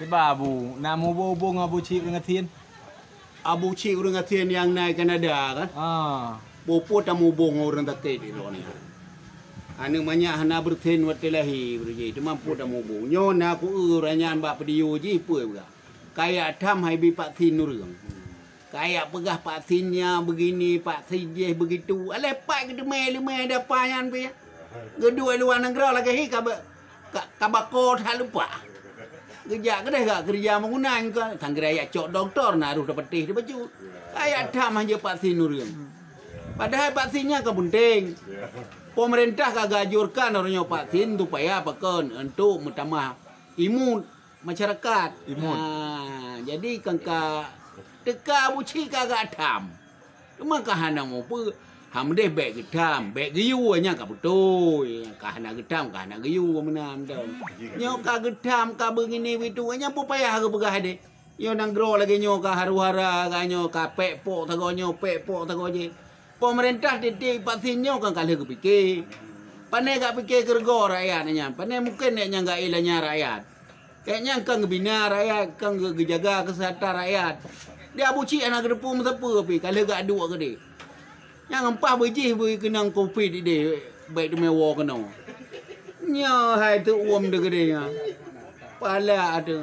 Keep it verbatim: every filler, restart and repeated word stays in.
Ba Abu, na mubo-ubo ngon Abu Cik ureueng gasien? Abu Cik ureueng gasien nyang na i Kanada kan? Ah. Peue-peue tamubo ngon ureueng sakét di droeneuh. Aneuk manyak hana beureusen watèe lahé beureuji, teuma peue tamubo. Nyoe na ku eu ureueng nyan bak video jih peue peugah. Kajak tham hai bi vaksin ureueng. Kajak peugah vaksin nyan begini, vaksin jih begitu. Alah pat geuteumé ileumèe dapa nyan pih. Geuduek luwa nanggroe lagèe hi ka ba-, ka, ka bako that lupa. Geujak keudeh gak keureuja bangunan ka, sanggeura jak cok dokto na roh tapatéh dibacut. Kajak tham hana vaksin ureueng. Padahai vaksin nyan ka peunteng. Pemerintah ka geuanjurkan ureueng nyoe vaksin supaya pakon, untuk meutamah imun masyarakat. Imun. Ha, jadi kan ka teuka Abu Cik ka gak tham. Teuma ka hana mupeue, ha meudeh bèk geutham, bèk geuyue nyan ka beutôi. Ka hana geutham, ka hana geuyue meunan tu. Nyoe ka geutham, ka beungini bitu, nyan peue payah geupeugah deh. Nyoe nanggroe lagèe nyoe ka haru-hara, ka nyoe ka pèk pok sagoe nyoe, pèk pok sagoe jih. Pemerintah tieb-tieb vaksin nyoe kan ka lheueh geupike. Pane gak pike keureugo rakyat nyan, pane mungken nyan gak ilanya rakyat. Kayèe nyan kan geubina rakyat, kan geu-, geujaga keuseuhatan rakyat. Di Abu Cik hana geuteupeue meusapeue pih, ka lheueh geuaduk keudeh. Nyang empah beujih beu keunong covid ideh, bèk teumé woe keunoe. Nyoe hai teuuem teuh keudeh nyan. Pala teuh.